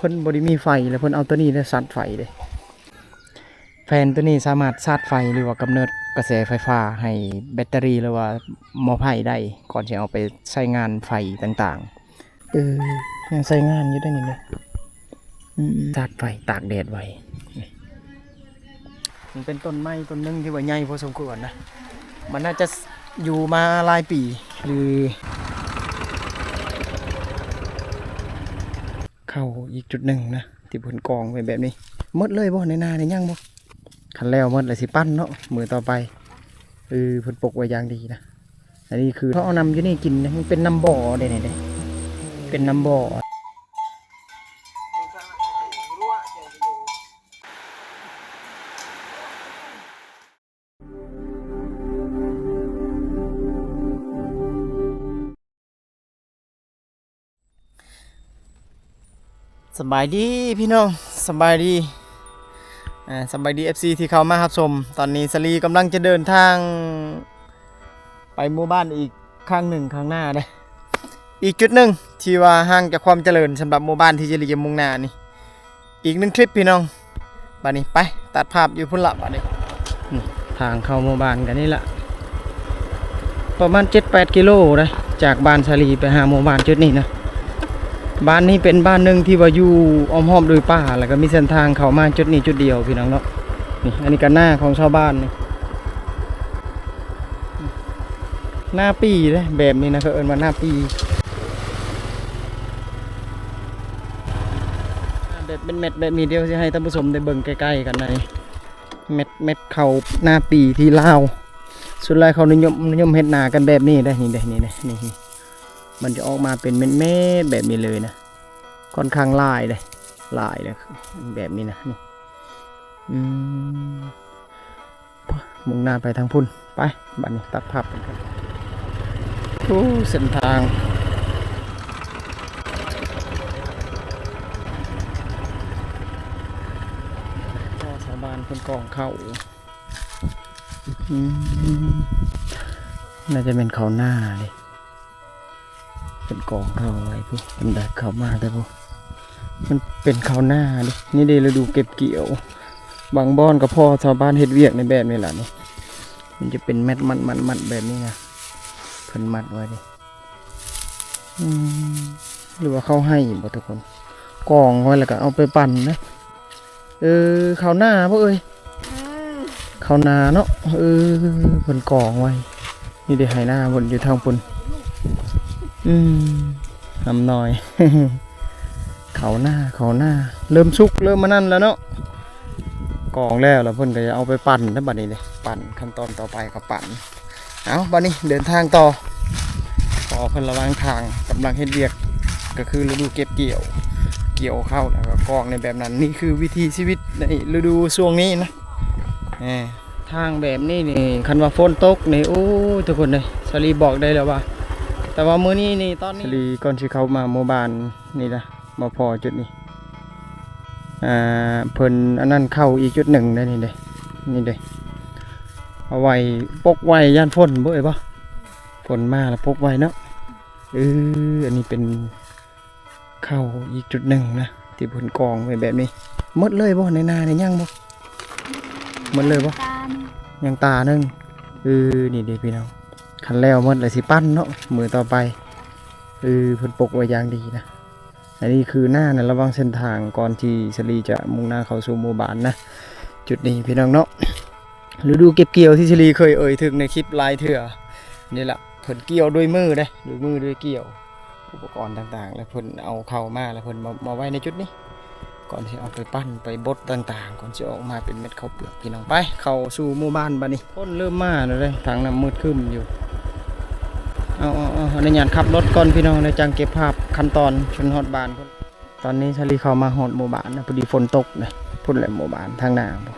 ເພິ່ນບໍ່ໄດ້ມີໄຟ ແລ້ວເພິ່ນເອົາໂຕນີ້ແຫຼະຊາດໄຟເດ້. ແຜ່ນໂຕນີ້ສາມາດຊາດໄຟ ຫຼືວ່າກຳເນີດກະແສໄຟຟ້າໃຫ້ແບັດເຕີຣີ ຫຼືວ່າໝໍ້ໄຟໄດ້ ກ່ອນຊິເອົາໄປໃຊ້ງານໄຟຕ່າງໆ. ເອີ ຍັງໃຊ້ງານຢູ່ເດ້ນີ້ເດ້. ອືມ ຊາດໄຟຕາກແດດໄວ້. ມັນເປັນຕົ້ນໄມ້ຕົ້ນໜຶ່ງທີ່ວ່າໃຫຍ່ພໍສົມຄວນນະ. ມັນໜ້າຈະຢູ່ມາຫຼາຍປີ ຫຼື ເຂົ້າອີກຈຸດໜຶ່ງນະ ທີ່ເພິ່ນກອງໄວ້ແບບນີ້. ໝົດເລີຍບໍ່? ໃນນານີ້ຍັງບໍ່? ຄັນແລ້ວໝົດແລ້ວຊິປັ່ນເນາະ ມື້ຕໍ່ໄປ. ເອີ ເພິ່ນປົກໄວ້ຢ່າງດີນະ. ອັນນີ້ຄືເຂົາເອົານ້ຳຢູ່ນີ້ກິນນະ ມັນເປັນນ້ຳບໍ່ເດ້ນີ້ເດ້ ເປັນນ້ຳບໍ່. ສະບາຍດີພີ່ນ້ອງ ສະບາຍດີ ອ່າ ສະບາຍດີ ເອັຟຊີ ທີ່ເຂົ້າມາຮັບຊົມ. ຕອນນີ້ສາລີກຳລັງຈະເດີນທາງໄປໝູ່ບ້ານອີກຄັ້ງໜຶ່ງຂ້າງໜ້າເດ້. ອີກຈຸດໜຶ່ງທີ່ວ່າຫ່າງຈາກຄວາມຈະເລີນ ສຳລັບໝູ່ບ້ານທີ່ສາລີຈະມຸ່ງໜ້ານີ້. ອີກໜຶ່ງທຣິບພີ່ນ້ອງ. ບາດນີ້ໄປ ຕັດພາບຢູ່ພຸ້ນລະບາດນີ້. ນີ້ ທາງເຂົ້າໝູ່ບ້ານກໍນີ້ລະ ປະມານເຈັດແປດກິໂລໄດ໋ ຈາກບ້ານສາລີໄປຫາໝູ່ບ້ານຈຸດນີ້ນະ. ບ້ານນີ້ເປັນບ້ານໜຶ່ງທີ່ວ່າຢູ່ອ້ອມຮອບໂດຍປ່າ ແລ້ວກໍມີເສັ້ນທາງເຂົ້າມາຈຸດນີ້ຈຸດດຽວພີ່ນ້ອງເນາະ. ນີ້ ອັນນີ້ກໍນາຂອງຊາວບ້ານນີ້. ນາປີເດ້ ແບບນີ້ນະ ເຂົາເອີ້ນວ່ານາປີ. ແບບເປັນແມັດແບບນີ້ ດຽວຊິໃຫ້ທ່ານຜູ້ຊົມໄດ້ເບິ່ງໃກ້ໆກັນໃນ ແມັດ ແມັດເຂົ້ານາປີທີ່ລາວ ສ່ວນຫຼາຍເຂົານິຍົມ ນິຍົມເຮັດນາກັນແບບນີ້ເດ້. ນີ້ເດ້ ນີ້ເດ້ ນີ້ ມັນຈະອອກມາເປັນແມັດໆແບບນີ້ເລີຍນະ. ຂ້ອນຂ້າງຫຼາຍເດ້ ຫຼາຍເດ້ ແບບນີ້ນະ ນີ້ ອືມ ມຸ່ງໜ້າໄປທາງພຸ້ນ. ໄປ ບາດນີ້ຕັດພາບກັນ. ໂອ້ ເສັ້ນທາງ ຊາວບ້ານເພິ່ນກອງເຂົ້າ. ອືມ ໜ້າຈະແມ່ນເຂົ້ານາເດ້. ເປັນກອງເຂົ້າໄວ້ພຸ້ນ ເປັນໄດ້ເຂົ້າມາແຕ່ພຸ້ນ ມັນເປັນເຂົ້ານາເດ້. ນີ້ເດ້ ລະດູເກັບກ່ຽວ ບາງບ່ອນກໍພໍຊາວບ້ານເຮັດວຽກໃນແບບນີ້ລະນີ້. ມັນຈະເປັນແມັດມັດໆແບບນີ້ນະ ເພິ່ນມັດໄວ້ເດ້. ອືມ ຫຼືວ່າເຂົ້າໄຮ່ບໍ່ທຸກຄົນ ກອງໄວ້ແລ້ວກໍເອົາໄປປັ່ນເດ້. ເອີ ເຂົ້ານາບໍ່ເອີຍ? ອືມ ເຂົ້ານາເນາະ. ເອີ ເພິ່ນກອງໄວ້ ນີ້ເດ້ ໄຮ່ນາເພິ່ນຢູ່ທາງພຸ້ນ. ອືມ ຫຳໜ້ອຍ ເຂົ້ານາ ເຂົ້ານາ ເລີ່ມສຸກ ເລີ່ມອັນນັ້ນແລ້ວເນາະ. ກອງແລ້ວ ແລ້ວເພິ່ນກໍຈະເອົາໄປປັ່ນນະ ບັດນີ້ເດ້ ປັ່ນ ຂັ້ນຕອນຕໍ່ໄປກໍປັ່ນ. ເອົາ ບັດນີ້ເດີນທາງຕໍ່ ເພາະວ່າເພິ່ນລະຫວ່າງທາງກຳລັງເຮັດວຽກ ກໍຄືລະດູເກັບກ່ຽວ ກ່ຽວເຂົ້າ ແລ້ວກໍກອງໃນແບບນັ້ນ. ນີ້ຄືວິຖີຊີວິດໃນລະດູຊ່ວງນີ້ນະ. ແໝ ທາງແບບນີ້ນີ້ ຄັນວ່າຝົນຕົກນີ້ ໂອ້ຍ ທຸກຄົນເອີຍ ສາລີບອກໄດ້ແລ້ວວ່າ ແຕ່ວ່າມື້ນີ້ນີ້ ຕອນນີ້ ສາລີກ່ອນຊິເຂົ້າມາໝູ່ບ້ານນີ້ນະ ມາພໍ້ຈຸດນີ້ ອ່າ ເພິ່ນອັນນັ້ນເຂົ້າອີກຈຸດໜຶ່ງເດ້ ນີ້ເດ້ ນີ້ເດ້ ເອົາໄວ້ປົກໄວ້ ຢ້ານຝົນບໍ່ເອີຍບໍ່? ຝົນມາແລ້ວປົກໄວ້ເນາະ. ເອີ ອັນນີ້ເປັນເຂົ້າອີກຈຸດໜຶ່ງນະ ທີ່ເພິ່ນກອງໄວ້ແບບນີ້. ໝົດເລີຍບໍ່? ໃນນານີ້ຍັງບໍ່? ໝົດເລີຍບໍ່? ຕາໜຶ່ງ ຍັງຕາໜຶ່ງ. ເອີ ນີ້ເດ້ພີ່ນ້ອງ ຄັນແລ້ວໝົດແລ້ວຊິປັ່ນເນາະ ມື້ຕໍ່ໄປ. ເອີ ເພິ່ນປົກໄວ້ຢ່າງດີນະ. ອັນນີ້ຄືໜ້າໃນລະຫວ່າງເສັ້ນທາງ ກ່ອນທີ່ສາລີຈະມຸ່ງໜ້າເຂົ້າສູ່ໝູ່ບ້ານນະ ຈຸດນີ້ພີ່ນ້ອງເນາະ. ລະດູເກັບກ່ຽວທີ່ສາລີເຄີຍເອີ່ຍເຖິງໃນຄລິບຫຼາຍເທື່ອນີ້ລະ ເພິ່ນກ່ຽວດ້ວຍມືເດ້ ດ້ວຍມື ດ້ວຍກ່ຽວ ອຸປະກອນຕ່າງໆ ແລ້ວເພິ່ນເອົາເຂົ້າມາ ແລ້ວເພິ່ນມາ ມາໄວ້ໃນຈຸດນີ້ ກ່ອນຊິເອົາໄປປັ່ນ ໄປບົດຕ່າງໆ ກ່ອນຊິອອກມາເປັນເມັດເຂົ້າເປືອກ. ພີ່ນ້ອງ ໄປ ເຂົ້າສູ່ໝູ່ບ້ານບາດນີ້ ຝົນເລີ່ມມາແລ້ວເດ້ ທາງນ້ຳມືດຄຶ້ມຢູ່. ເອົາ ເອົາ ເອົາ ອະນຸຍາດຂັບລົດກ່ອນພີ່ນ້ອງ ແລ້ວຈັ່ງເກັບພາບຂັ້ນຕອນຈົນຮອດບ້ານພຸ້ນ. ຕອນນີ້ສາລີເຂົ້າມາຮອດໝູ່ບ້ານນະ ພໍດີຝົນຕົກເດ້ ພຸ້ນແຫຼະໝູ່ບ້ານທາງໜ້າພຸ້ນ.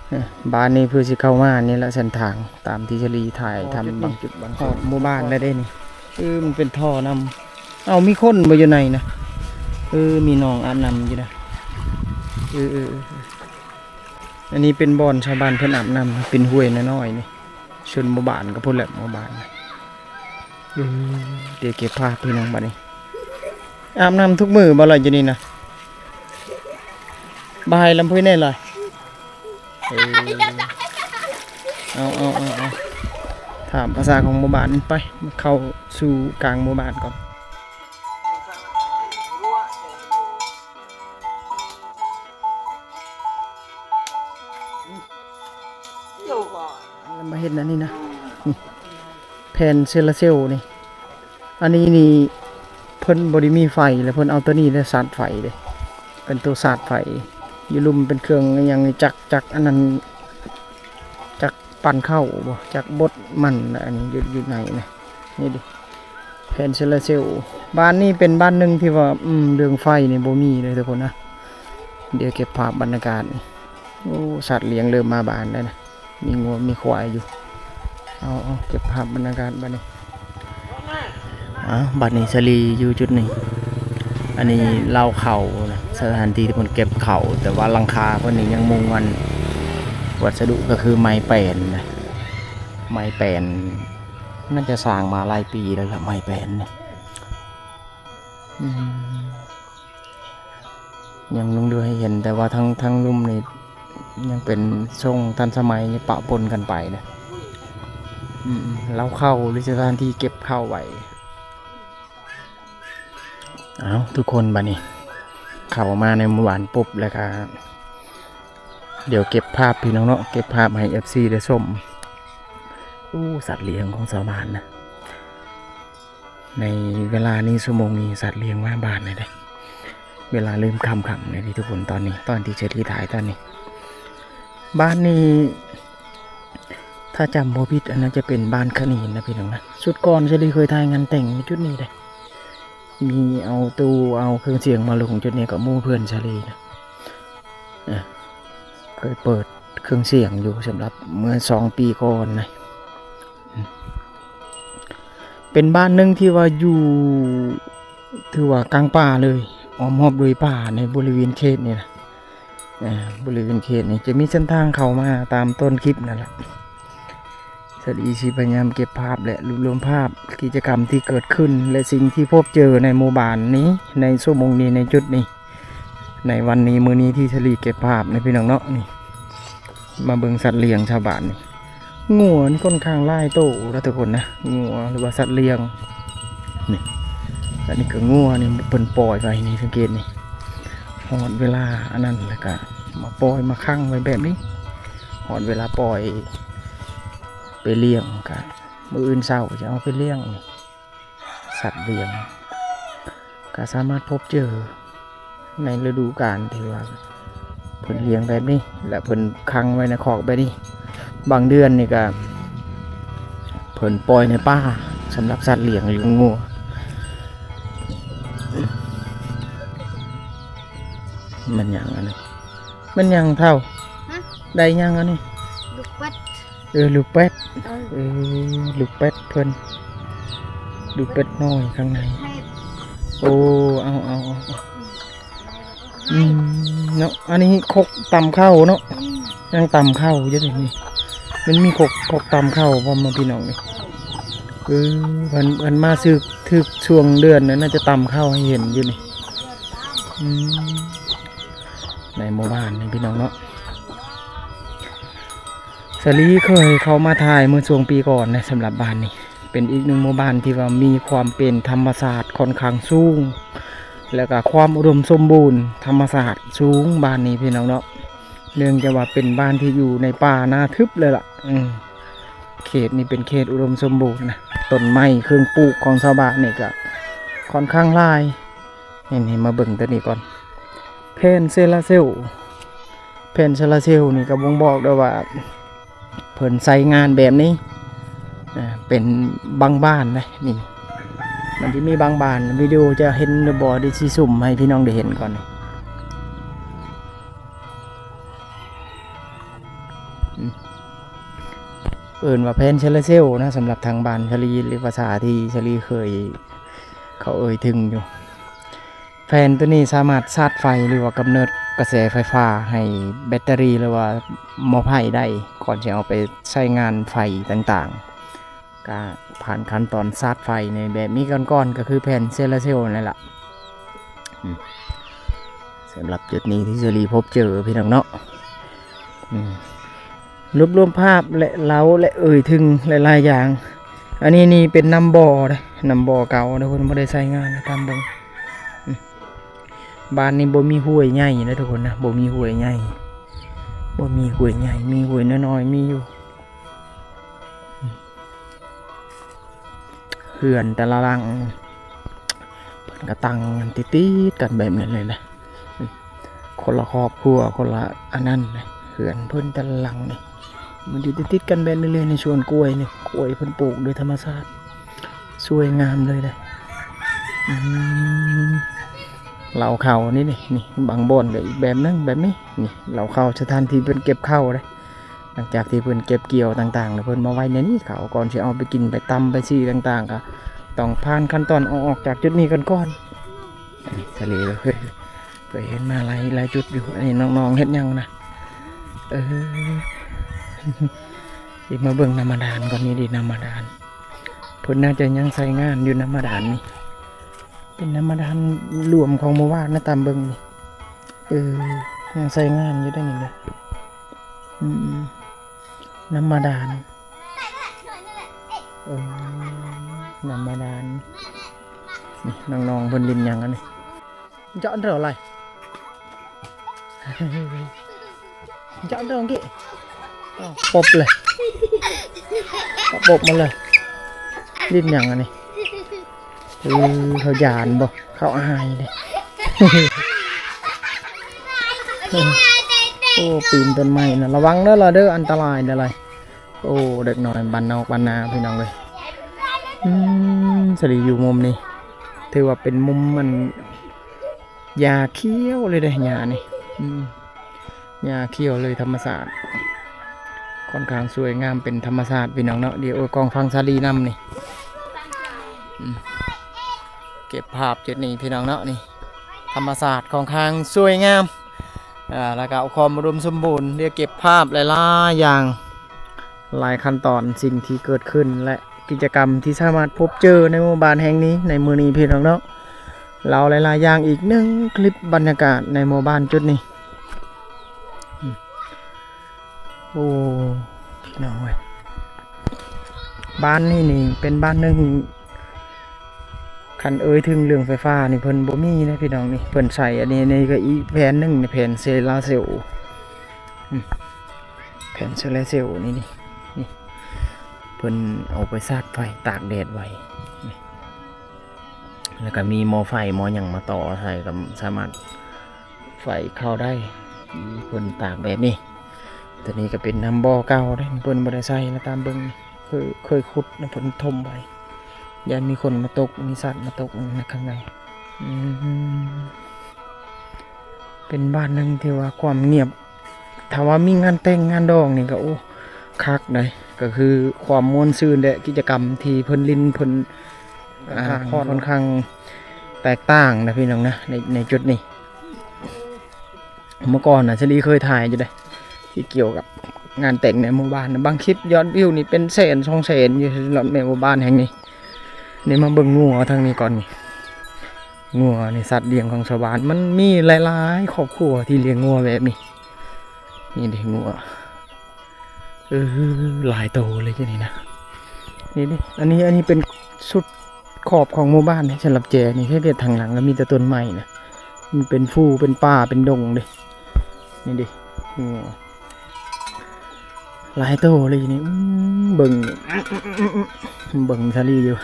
ເອີ ບ້ານນີ້ເພື່ອຊິເຂົ້າມານີ້ລະເສັ້ນທາງ ຕາມທີ່ສາລີຖ່າຍທຳບາງຈຸດບາງສ່ວນ. ຮອດໝູ່ບ້ານແລ້ວເດ້ນີ້. ເອີ ມັນເປັນທໍ່ນ້ຳ. ເອົ້າ ມີຄົນບໍ່ຢູ່ໃນນະ? ເອີ ມີໜອງອາບນ້ຳຢູ່ນະ. ເອີ ເອີ ເອີ ອັນນີ້ເປັນບ່ອນຊາວບ້ານເພິ່ນອາບນ້ຳ ເປັນຫ້ວຍນ້ອຍໆນີ້. ຊົນໝູ່ບ້ານກໍພຸ້ນແຫຼະ ໝູ່ບ້ານ. ເອີ ດຽວເກັບພາບພີ່ນ້ອງບາດນີ້. ອາບນ້ຳທຸກມື້ບໍ່ລະຢູ່ນີ້ນະ? ບໍ່ໃຫ້ລຳເພິນແນ່ລະ. ເອີ ເອົາ ເອົາ ເອົາ ເອົາ ຖາມພາສາຂອງໝູ່ບ້ານໄປ ເຂົ້າສູ່ກາງໝູ່ບ້ານກ່ອນ. ແລ້ວມາເຫັນອັນນີ້ນະ ນີ້ ແຜ່ນໂຊລາເຊວນີ້ ອັນນີ້ນີ້ເພິ່ນບໍ່ໄດ້ມີໄຟ ແລ້ວເພິ່ນເອົາໂຕນີ້ແຫຼະສາດໄຟເດ້ ເປັນໂຕສາດໄຟ. ຢູ່ລຸ່ມເປັນເຄື່ອງອີ່ຫຍັງນີ້ ຈັກ ຈັກອັນນັ້ນ ຈັກ ປັ່ນເຂົ້າບໍ່ ຈັກບົດມັນ ອັນນີ້ຢູ່ ຢູ່ໃນນະ ນີ້ເດ້ ແຜ່ນໂຊລາເຊວ. ບ້ານນີ້ເປັນບ້ານໜຶ່ງທີ່ວ່າ ອືມ ເລື່ອງໄຟນີ້ບໍ່ມີເລີຍທຸກຄົນນະ. ດຽວເກັບພາບບັນຍາກາດນີ້ ໂອ້ ສັດລ້ຽງເລີ່ມມາບ້ານແລ້ວນະ ມີງົວມີຄວາຍຢູ່. ເອົາ ເອົາ ເກັບພາບບັນຍາກາດບັດນີ້. ອ້າວ ບັດນີ້ສາລີຢູ່ຈຸດນີ້ ອັນນີ້ເລົ້າເຂົ້ານະ ສະຖານທີ່ທີ່ເພິ່ນເກັບເຂົ້າ ແຕ່ວ່າຫຼັງຄາເພິ່ນນີ້ຍັງມຸງອັນ ວັດສະດຸກໍຄືໄມ້ແປນນະ ໄມ້ແປນ ໜ້າຈະສ້າງມາຫຼາຍປີແລ້ວລະ ໄມ້ແປນນີ້. ອືມ ຍັງລົງເຫຼືອໃຫ້ເຫັນ ແຕ່ວ່າທັງ ທັງລຸ່ມນີ້ຍັງເປັນຊົງທັນສະໄໝ ປະປົນກັນໄປເດ້. ອືມ ເລົ້າເຂົ້າ ຫຼື ສະຖານທີ່ເກັບເຂົ້າໄວ້. ເອົາ ທຸກຄົນ ບັດນີ້ເຂົ້າມາໃນໝູ່ບ້ານປຸບ ແລ້ວກະ ດຽວເກັບພາບພີ່ນ້ອງເນາະ ເກັບພາບໃຫ້ເອັຟຊີໄດ້ຊົມ. ໂອ້ ສັດລ້ຽງຂອງຊາວບ້ານນະ ໃນເວລານີ້ ຊົ່ວໂມງນີ້ ສັດລ້ຽງມາບ້ານແລ້ວເດ້. ເວລາເລີ່ມຄ່ຳໆແລ້ວນີ້ທຸກຄົນ ຕອນນີ້ ຕອນທີ່ສາລີຖ່າຍຕອນນີ້ ບ້ານນີ້ ຖ້າຈຳບໍ່ຜິດ ອັນນັ້ນຈະເປັນບ້ານຂະໜີນນະພີ່ນ້ອງນະ. ຊຸດກ່ອນສາລີເຄີຍຖ່າຍງານແຕ່ງຢູ່ຈຸດນີ້ເດ້ ມີເອົາຕູ້ເອົາເຄື່ອງສຽງມາລົງຈຸດນີ້ກັບໝູ່ເພື່ອນສາລີນະ. ເອີ ເຄີຍເປີດເຄື່ອງສຽງຢູ່ ສຳລັບເມື່ອສອງປີກ່ອນນະ. ເປັນບ້ານໜຶ່ງທີ່ວ່າຢູ່ ຖືວ່າກາງປ່າເລີຍ ອ້ອມຮອບໂດຍປ່າໃນບໍລິເວນເຂດນີ້ນະ. ເອີ ບໍລິເວນເຂດນີ້ຈະມີເສັ້ນທາງເຂົ້າມາຕາມຕົ້ນຄລິບນັ້ນແຫຼະ. ສາລີຊິພະຍາຍາມເກັບພາບ ແລະ ລວບລວມພາບກິດຈະກຳທີ່ເກີດຂຶ້ນ ແລະ ສິ່ງທີ່ພົບເຈີໃນໝູ່ບ້ານນີ້ ໃນຊົ່ວໂມງນີ້ ໃນຈຸດນີ້ ໃນວັນນີ້ ມື້ນີ້ທີ່ສາລີເກັບພາບນະພີ່ນ້ອງເນາະ. ນີ້ ມາເບິ່ງສັດລ້ຽງຊາວບ້ານນີ້ ງົວນີ້ຂ້ອນຂ້າງຫຼາຍໂຕລະທຸກຄົນນະ ງົວ ຫຼືວ່າສັດລ້ຽງນີ້. ອັນນີ້ກໍງົວນີ້ ເພິ່ນປ່ອຍໄວ້ນີ້ ສັງເກດນີ້ ຮອດເວລາອັນນັ້ນແລ້ວກໍມາປ່ອຍມາຂັງໄວ້ແບບນີ້. ຮອດເວລາປ່ອຍໄປລ້ຽງ ກໍມື້ອື່ນເຊົ້າຈະເອົາໄປລ້ຽງນີ້. ສັດລ້ຽງກໍສາມາດພົບເຈີໃນລະດູການທີ່ວ່າເພິ່ນລ້ຽງແບບນີ້ ແລະ ເພິ່ນຂັງໄວ້ໃນຄອກແບບນີ້. ບາງເດືອນນີ້ກໍເພິ່ນປ່ອຍໃນປ່າ ສຳລັບສັດລ້ຽງ ລ້ຽງງົວ. ແມ່ນຫຍັງອັນນີ້? ແມ່ນຫຍັງເຖົ້າ? ຮະ? ໄດ້ຫຍັງອັນນີ້? ລູກເປັດ. ເອີ ລູກເປັດ. ເອີ ເອີ ລູກເປັດເພິ່ນ ລູກເປັດນ້ອຍຂ້າງໃນ. ໂອ້ ເອົາ ເອົາ ເອົາ ອືມ ເນາະ ອັນນີ້ຄົກຕຳເຂົ້າເນາະ. ອືມ ຍັງຕຳເຂົ້າຢູ່ນີ້ ມັນມີຄົກ ຄົກຕຳເຂົ້າພ້ອມ ພີ່ນ້ອງນີ້. ເອີ ເພິ່ນ ເພິ່ນມາຖືກ ຖືກຊ່ວງເດືອນ ໜ້າຈະຕຳເຂົ້າໃຫ້ເຫັນຢູ່ນີ້. ອືມ ໃນໝູ່ບ້ານນີ້ພີ່ນ້ອງເນາະ ສາລີເຄີຍເຂົ້າມາຖ່າຍເມື່ອຊ່ວງປີກ່ອນນະ. ສຳລັບບ້ານນີ້ເປັນອີກໜຶ່ງໝູ່ບ້ານທີ່ວ່າມີຄວາມເປັນທຳມະຊາດຂ້ອນຂ້າງສູງ ແລ້ວກະຄວາມອຸດົມສົມບູນທຳມະຊາດສູງ ບ້ານນີ້ພີ່ນ້ອງເນາະ. ເນື່ອງຈາກວ່າເປັນບ້ານທີ່ຢູ່ໃນປ່າໜາທຶບເລີຍລະ. ເອີ ເຂດນີ້ເປັນເຂດອຸດົມສົມບູນນະ ຕົ້ນໄມ້ເຄື່ອງປູກຂອງຊາວບ້ານນີ້ກະຂ້ອນຂ້າງຫຼາຍ. ນີ້ ນີ້ ມາເບິ່ງໂຕນີ້ກ່ອນ ແຜ່ນໂຊລາເຊວ. ແຜ່ນໂຊລາເຊວນີ້ກໍບົ່ງບອກໄດ້ວ່າເພິ່ນໃຊ້ງານແບບນີ້ ເປັນບາງບ້ານເດ້. ນີ້ ມັນຊິມີບາງບ້ານ ວິດີໂອຈະເຫັນຫຼືບໍ່ ດຽວຊິຊູມໃຫ້ພີ່ນ້ອງໄດ້ເຫັນກ່ອນ. ເອີ້ນວ່າແຜ່ນໂຊລາເຊວນະ ສຳລັບທາງບ້ານສາລີ ຫຼື ພາສາທີ່ສາລີເຄີຍ ເຂົາເອີ່ຍເຖິງຢູ່. ແຜ່ນໂຕນີ້ສາມາດຊາດໄຟ ຫຼືວ່າກຳເນີດກະແສໄຟຟ້າໃຫ້ແບັດເຕີຣີ ຫຼືວ່າໝໍ້ໄຟໄດ້ ກ່ອນຊິເອົາໄປໃຊ້ງານໄຟຕ່າງໆ. ກະຜ່ານຂັ້ນຕອນຊາດໄຟໃນແບບນີ້ກ່ອນໆ ກໍຄືແຜ່ນໂຊລາເຊວນັ້ນລະ. ອືມ ສຳລັບຈຸດນີ້ທີ່ສາລີພົບເຈີພີ່ນ້ອງເນາະ ອືມ ລວບລວມພາບ ແລະ ເລົ່າ ແລະ ເອີ່ຍເຖິງຫຼາຍໆຢ່າງ. ອັນນີ້ນີ້ເປັນນ້ຳບໍ່ເດ້ ນ້ຳບໍ່ເກົ່າເດ້ ເພິ່ນບໍ່ໄດ້ໃຊ້ງານ ຕາມເບິ່ງ. ອືມ ບ້ານນີ້ບໍ່ມີຫ້ວຍໃຫຍ່ນະທຸກຄົນນະ ບໍ່ມີຫ້ວຍໃຫຍ່ ບໍ່ມີຫ້ວຍໃຫຍ່ ມີຫ້ວຍນ້ອຍໆ ມີຢູ່. ເຮືອນແຕ່ລະຫຼັງ ເພິ່ນກໍຕັ້ງຕິດໆກັນແບບນັ້ນເລີຍນະ ຄົນລະຄອບຄົວ ຄົນລະອັນນັ້ນນະ ເຮືອນເພິ່ນແຕ່ລະຫຼັງນີ້ ມັນຢູ່ຕິດໆກັນແບບນີ້ເລີຍ. ໃນສວນກ້ວຍນີ້ ກ້ວຍເພິ່ນປູກໂດຍທຳມະຊາດ ສວຍງາມເລີຍເດ້. ອືມ ເລົ້າເຂົ້ານີ້ ນີ້ ນີ້ ບາງບ່ອນກໍອີກແບບໜຶ່ງ ແບບນີ້ ນີ້ ເລົ້າເຂົ້າ ສະຖານທີ່ເພິ່ນເກັບເຂົ້າເດ້. ຫຼັງຈາກທີ່ເພິ່ນເກັບກ່ຽວຕ່າງໆ ແລ້ວເພິ່ນມາໄວ້ໃນນີ້ ເຂົາກ່ອນຊິເອົາໄປກິນ ໄປຕຳ ໄປຊີ້ຕ່າງໆ ກໍຕ້ອງຜ່ານຂັ້ນຕອນເອົາອອກຈາກຈຸດນີ້ກ່ອນ. ນີ້ ສາລີກໍເຄີຍ ເຄີຍເຫັນມາຫຼາຍ ຫຼາຍຈຸດຢູ່. ອັນນີ້ນ້ອງໆເຮັດຫຍັງນະ? ເອີ ຊິມາເບິ່ງນ້ຳບາດານກ່ອນ. ນີ້ເດ້ ນ້ຳບາດານ ເພິ່ນໜ້າຈະຍັງໃຊ້ງານຢູ່ ນ້ຳບາດານນີ້ ເປັນນ້ຳບາດານລວມຂອງໝູ່ບ້ານນະ ຕາມເບິ່ງນີ້. ເອີ ຍັງໃຊ້ງານຢູ່ໄດ໋ນີ້ນະ. ອືມ ນ້ຳບາດານ ເອີ ນ້ຳບາດານ. ນີ້ ນ້ອງໆເພິ່ນຫຼິ້ນຫຍັງອັນນີ້? Jok ndro lai. Jok ndro nggih. ປົບເລີຍ ປົບມາເລີຍ. ຫຼິ້ນຫຍັງອັນນີ້? ເອີ ເຂົາຢ້ານບໍ່? ເຂົາອາຍເດ້. ໂອ້ ປີນຕົ້ນໄມ້ນະ ລະວັງເດີລະເດີ ອັນຕະລາຍເດີລະ. ໂອ້ ເດັກນ້ອຍບ້ານນອກບ້ານນາພີ່ນ້ອງເອີຍ. ອືມ ສາລີຢູ່ມຸມນີ້ ຖືວ່າເປັນມຸມອັນ ຫຍ້າຂຽວເລີຍເດ້ ຫຍ້ານີ້. ອືມ ຫຍ້າຂຽວເລີຍ ທຳມະຊາດ ຂ້ອນຂ້າງສວຍງາມ ເປັນທຳມະຊາດພີ່ນ້ອງເນາະ. ດຽວ ໂອ້ຍ ກ້ອງຟັງສາລີນຳນີ້. ອືມ ເກັບພາບຈຸດນີ້ພີ່ນ້ອງເນາະ ນີ້ ທຳມະຊາດຂ້ອນຂ້າງສວຍງາມ ອ່າ ແລ້ວກໍເອົາຄວາມອຸດົມສົມບູນ ໄດ້ເກັບພາບຫຼາຍໆຢ່າງ ຫຼາຍຂັ້ນຕອນ ສິ່ງທີ່ເກີດຂຶ້ນ ແລະ ກິດຈະກຳທີ່ສາມາດພົບເຈີໃນໝູ່ບ້ານແຫ່ງນີ້ ໃນມື້ນີ້ພີ່ນ້ອງເນາະ. ເລົ່າຫຼາຍໆຢ່າງ ອີກໜຶ່ງຄລິບບັນຍາກາດໃນໝູ່ບ້ານຈຸດນີ້. ໂອ້ ພີ່ນ້ອງເອີຍ ບ້ານນີ້ນີ້ເປັນບ້ານໜຶ່ງ ຄັນເອີ່ຍເຖິງເລື່ອງໄຟຟ້ານີ້ ເພິ່ນບໍ່ມີເດ້ພີ່ນ້ອງ. ນີ້ເພິ່ນໃຊ້ອັນນີ້ ນີ້ກໍອີກແຜນໜຶ່ງ ແຜນໂຊລາເຊວ. ອືມ ແຜນໂຊລາເຊວນີ້ ນີ້ ນີ້ ເພິ່ນເອົາໄປຊາດໄຟ ຕາກແດດໄວ້ ນີ້ ແລ້ວກໍມີໝໍ້ໄຟໝໍ້ຫຍັງມາຕໍ່ໃສ່ ກໍສາມາດ ໄຟເຂົ້າໄດ້ ທີ່ເພິ່ນຕາກແບບນີ້. ຕົວນີ້ກໍເປັນນ້ຳບໍ່ເກົ່າເດ້ ເພິ່ນບໍ່ໄດ້ໃຊ້ນະ ຕາມເບິ່ງ ເຄີຍ ເຄີຍຂຸດນະ ເພິ່ນຖົມໄວ້ ຢ້ານມີຄົນມາຕົກ ມີສັດມາຕົກໃນຂ້າງໃນ. ອືມ ເປັນບ້ານໜຶ່ງທີ່ວ່າຄວາມງຽບ ຖ້າວ່າມີງານແຕ່ງງານດອງນີ້ກໍ ໂອ້ ຄັກໃດ໋ ກໍຄືຄວາມມ່ວນຊື່ນ ແລະ ກິດຈະກຳທີ່ເພິ່ນຫຼິ້ນ ເພິ່ນ ອ່າ ຜ່ອນ ຄ່ອນຂ້າງແຕກຕ່າງນະພີ່ນ້ອງນະ ໃນ ໃນຈຸດນີ້. ເມື່ອກ່ອນນະ ສາລີເຄີຍຖ່າຍຢູ່ເດ້ ທີ່ກ່ຽວກັບງານແຕ່ງໃນໝູ່ບ້ານນະ ບາງຄລິບຍອດວິວນີ້ເປັນແສນສອງແສນຢູ່ ສຳລັບໃນໝູ່ບ້ານແຫ່ງນີ້. ນີ້ມາເບິ່ງງົວທາງນີ້ກ່ອນນີ້ ງົວນີ້ສັດລ້ຽງຂອງຊາວບ້ານ ມັນມີຫຼາຍໆຄອບຄົວທີ່ລ້ຽງງົວແບບນີ້. ນີ້ເດ້ງົວ ເອີ ຫຼາຍໂຕເລີຍຈັ່ງນີ້ນະ. ນີ້ເດ້ ອັນນີ້ ອັນນີ້ເປັນສຸດຂອບຂອງໝູ່ບ້ານເດ້ ສຳລັບແຈນີ້ ເຮັດທາງຫຼັງກໍມີແຕ່ຕົ້ນໄມ້ນະ ມັນເປັນພູ ເປັນປ່າ ເປັນດົງເດ້. ນີ້ເດ້ ອືມ ຫຼາຍໂຕເລີຍນີ້. ອືມ ເບິ່ງ ເບິ່ງສາລີຢູ່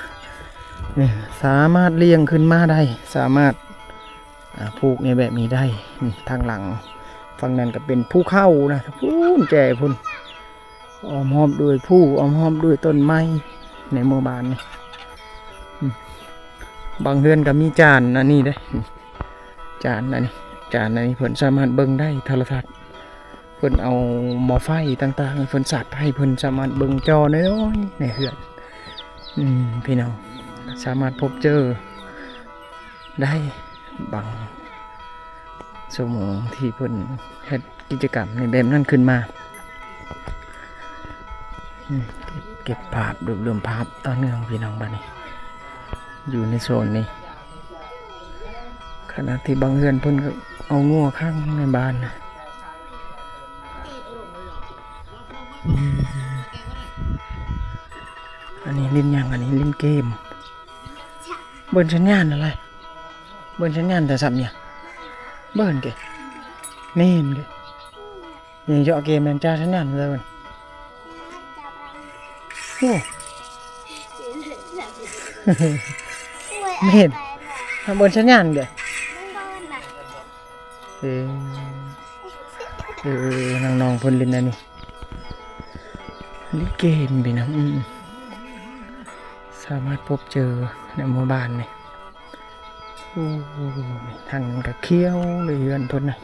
ນີ້ ສາມາດລ້ຽງຂຶ້ນມາໄດ້ ສາມາດ ອ່າ ຜູກໃນແບບນີ້ໄດ້. ນີ້ທາງຫຼັງ ຝັ່ງນັ້ນກໍເປັນພູເຂົານະ ພຸ້ນແຈພຸ້ນ ອ້ອມຮອບດ້ວຍພູ ອ້ອມຮອບດ້ວຍຕົ້ນໄມ້ໃນໝູ່ບ້ານນີ້. ອືມ ບາງເຮືອນກໍມີຈານອັນນີ້ເດ້ ຈານອັນນີ້ ຈານອັນນີ້ເພິ່ນສາມາດເບິ່ງໄດ້ ໂທລະທັດ ເພິ່ນເອົາໝໍ້ໄຟຕ່າງໆ ເພິ່ນສາດໄຟ ເພິ່ນສາມາດເບິ່ງຈໍນ້ອຍໆໃນເຮືອນ. ອືມ ພີ່ນ້ອງ ສາມາດພົບເຈີ ໄດ້ບາງຊົ່ວໂມງທີ່ເພິ່ນເຮັດກິດຈະກຳໃນແບບນັ້ນຂຶ້ນມາ. ອືມ ເກັບ ເກັບພາບ ລວບລວມພາບຕໍ່ເນື່ອງພີ່ນ້ອງ ບາດນີ້ຢູ່ໃນໂຊນນີ້ ຂະນະທີ່ບາງເຮືອນເພິ່ນກໍ ເອົາງົວຂັງໃນບ້ານນະ. ອືມ ອັນນີ້ຫຼິ້ນຫຍັງ? ອັນນີ້ຫຼິ້ນເກມ. ເບິ່ງສັນຍານອະໄລ? ເບິ່ງສັນຍານໂທລະສັບຫຍັງ? ເບິ່ງເກ ແມ່ນເກ. ນີ້ເຈາະເກມແມ່ນຈ່າຍສັນຍານເລີຍ. ໂອ້ ແມ່ນ ເບິ່ງສັນຍານເດ້. ເອີ ເອີ ນ້ອງໆເພິ່ນຫຼິ້ນອັນນີ້ ຫຼິ້ນເກມພີ່ນ້ອງ. ອືມ ສາມາດພົບເຈີໃນໝູ່ບ້ານນີ້. ໂອ້ ທາງນັ້ນກະຂຽວເລີຍ ເຮືອນເພິ່ນນະ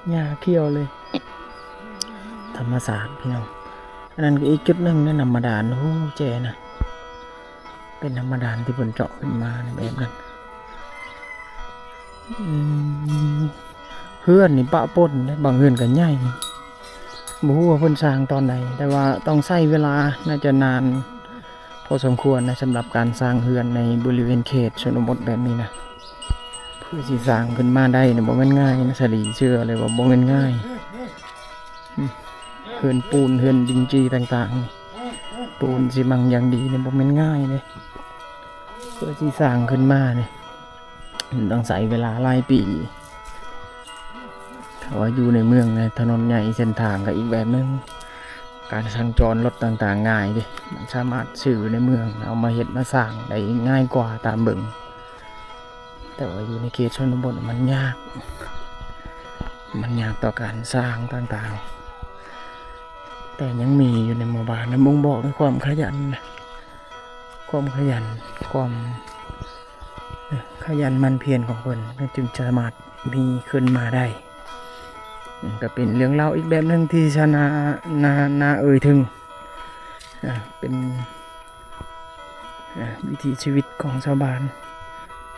ຫຍ້າຂຽວເລີຍ ທຳມະຊາດພີ່ນ້ອງ. ອັນນັ້ນກະອີກຈຸດໜຶ່ງໃນນ້ຳບາດານ. ໂອ້ ແຈນະ ເປັນນ້ຳບາດານທີ່ເພິ່ນເຈາະຂຶ້ນມາແບບນັ້ນ. ອືມ ເຮືອນນີ້ປະປົນເດ້ ບາງເຮືອນກະໃຫຍ່ ບໍ່ຮູ້ວ່າເພິ່ນສ້າງຕອນໃດ ແຕ່ວ່າຕ້ອງໃຊ້ເວລາ ໜ້າຈະນານ ພໍສົມຄວນນະ ສຳລັບການສ້າງເຮືອນໃນບໍລິເວນເຂດຊົນນະບົດແບບນີ້ນະ. ເພື່ອຊິສ້າງຂຶ້ນມາໄດ້ນີ້ບໍ່ແມ່ນງ່າຍນະ ສາລີເຊື່ອເລີຍວ່າບໍ່ແມ່ນງ່າຍ. ອືມ ເຮືອນປູນ ເຮືອນດິນຈີ່ຕ່າງໆນີ້ ປູນຊີມັງຢ່າງດີນີ້ບໍ່ແມ່ນງ່າຍເດ້. ເພື່ອຊິສ້າງຂຶ້ນມານີ້ ມັນຕ້ອງໃຊ້ເວລາຫຼາຍປີ. ຖ້າວ່າຢູ່ໃນເມືອງນະ ຖະໜົນໃຫຍ່ເສັ້ນທາງກະອີກແບບໜຶ່ງ ການສັນຈອນລົດຕ່າງໆງ່າຍເດ້ ມັນສາມາດຊື້ໃນເມືອງເອົາມາເຮັດມາສ້າງໄດ້ງ່າຍກວ່າຕາມເບິ່ງ. ແຕ່ວ່າຢູ່ໃນເຂດຊົນນະບົດມັນຍາກ ມັນຍາກຕໍ່ການສ້າງຕ່າງໆ. ແຕ່ຍັງມີຢູ່ໃນໝູ່ບ້ານນະ ບົ່ງບອກໃນຄວາມຂະຫຍັນ ຄວາມຂະຫຍັນ ຄວາມ ຂະຫຍັນໝັ່ນພຽນຂອງເພິ່ນ ເພິ່ນຈຶ່ງສາມາດມີຂຶ້ນມາໄດ້. ອືມ ກະເປັນເລື່ອງລາວອີກແບບໜຶ່ງທີ່ຊະນາ ນາ ນາເອີ່ຍເຖິງ ອາ ເປັນ ອາ ວິຖີຊີວິດຂອງຊາວບ້ານ.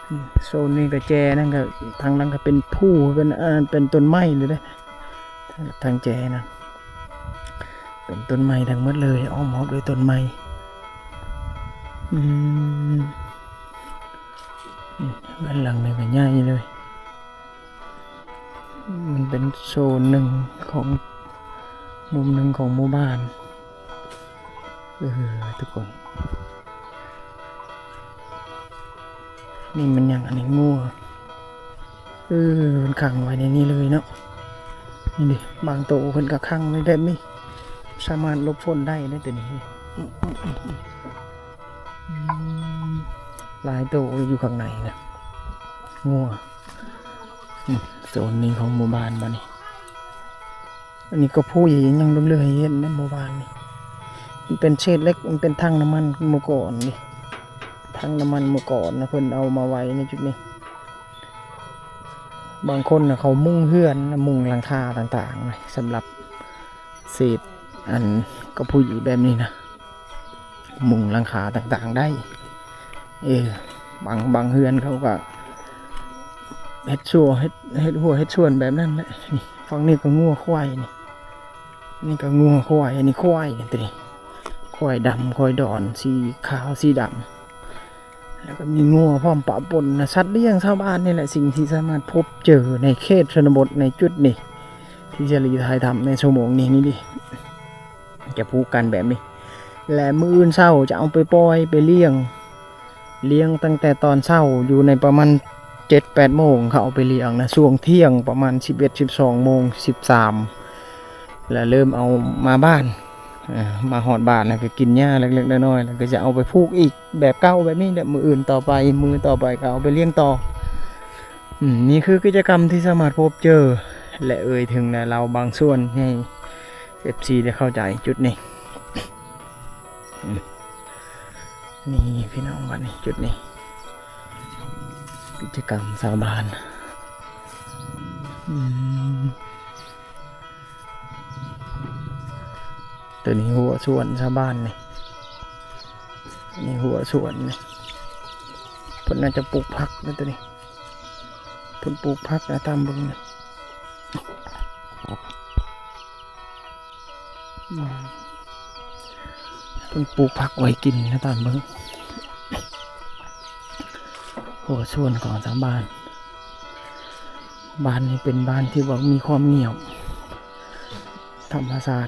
ອືມ ໂຊນນີ້ກະແຈ ນັ້ນກະ ທາງຫຼັງກະເປັນພູ ເປັນ ອາ ເປັນຕົ້ນໄມ້ເລີຍເດ້. ທາງແຈນະ ເປັນຕົ້ນໄມ້ທັງໝົດເລີຍ ອ້ອມຮອບດ້ວຍຕົ້ນໄມ້. ອືມ ເຮືອນຫຼັງນີ້ກະໃຫຍ່ເລີຍ. ມັນເປັນໂຊນໜຶ່ງຂອງ ມຸມໜຶ່ງຂອງໝູ່ບ້ານ. ເອີ ທຸກຄົນ ນີ້ມັນຫຍັງ? ອັນນີ້ງົວ. ເອີ ເພິ່ນຂັງໄວ້ໃນນີ້ເລີຍເນາະ. ນີ້ເດ້ ບາງໂຕເພິ່ນກະຂັງໄວ້ແບບນີ້ ສາມາດຫຼົບຝົນໄດ້ເດ້ໂຕນີ້. ອືມ ຫຼາຍໂຕຢູ່ຂ້າງໃນນະ ງົວ. ອືມ ໂຊນນີ້ຂອງໝູ່ບ້ານບາດນີ້. ອັນນີ້ກະພຸຍຍັງເຫຼືອໃຫ້ເຫັນໃນໝູ່ບ້ານນີ້ ມັນເປັນເສດເຫຼັກ ມັນເປັນຖັງນ້ຳມັນເມື່ອກ່ອນນີ້ ຖັງນ້ຳມັນເມື່ອກ່ອນນະ ເພິ່ນເອົາມາໄວ້ໃນຈຸດນີ້. ບາງຄົນນະ ເຂົາມຸງເຮືອນນະ ມຸງຫຼັງຄາຕ່າງໆນະ ສຳລັບເສດອັນກະພຸຍແບບນີ້ນະ. ມຸງຫຼັງຄາຕ່າງໆໄດ້. ເອີ ບາງ ບາງເຮືອນເຂົາກະເຮັດຊົ່ວ ເຮັດ ເຮັດຮົ້ວເຮັດສວນແບບນັ້ນແຫຼະ. ນີ້ ຝັ່ງນີ້ກະງົວຄວາຍນີ້ ນີ້ກະງົວຄວາຍ ອັນນີ້ຄວາຍນີ້ ໂຕນີ້ ຄວາຍດຳ ຄວາຍດອນ ສີຂາວ ສີດຳ. ແລ້ວກະມີງົວພ້ອມປະປົນນະ ສັດລ້ຽງຊາວບ້ານນີ້ແຫຼະ ສິ່ງທີ່ສາມາດພົບເຈີໃນເຂດຊົນນະບົດໃນຈຸດນີ້ ທີ່ສາລີຖ່າຍທຳໃນຊົ່ວໂມງນີ້ນີ້ເດ. ຈະຜູກກັນແບບນີ້ ແລະ ມື້ອື່ນເຊົ້າຈະເອົາໄປປ່ອຍໄປລ້ຽງ ລ້ຽງຕັ້ງແຕ່ຕອນເຊົ້າ ຢູ່ໃນປະມານເຈັດແປດໂມງ ເຂົາເອົາໄປລ້ຽງນະ ຊ່ວງທ່ຽງປະມານສິບເອັດ ສິບສອງໂມງ ສິບສາມ ແລ້ວເລີ່ມເອົາມາບ້ານ ເອີ ມາຮອດບ້ານແລ້ວກະກິນຫຍ້າເລັກໆນ້ອຍໆ ແລ້ວກະຈະເອົາໄປຜູກອີກແບບເກົ່າແບບນີ້ແຫຼະ ມື້ອື່ນຕໍ່ໄປ ມື້ຕໍ່ໄປກະເອົາໄປລ້ຽງຕໍ່. ອືມ ນີ້ຄືກິດຈະກຳທີ່ສາມາດພົບເຈີ ແລະ ເອີ່ຍເຖິງ ແລະ ເລົ່າບາງສ່ວນໃຫ້ ເອັຟຊີ ໄດ້ເຂົ້າໃຈຈຸດນີ້. ອືມ ນີ້ພີ່ນ້ອງ ບາດນີ້ຈຸດນີ້ ກິດຈະກຳຊາວບ້ານ. ອືມ ໂຕນີ້ຮົ້ວສວນຊາວບ້ານນີ້ ນີ້ຮົ້ວສວນນີ້ ເພິ່ນໜ້າຈະປູກຜັກນະໂຕນີ້ ເພິ່ນປູກຜັກນະ ຕາມເບິ່ງນະ ອືມ ເພິ່ນປູກຜັກໄວ້ກິນນະ ຕາມເບິ່ງ ຮົ້ວສວນຂອງຊາວບ້ານ. ບ້ານນີ້ເປັນບ້ານທີ່ວ່າມີຄວາມງຽບ ທຳມະຊາດ.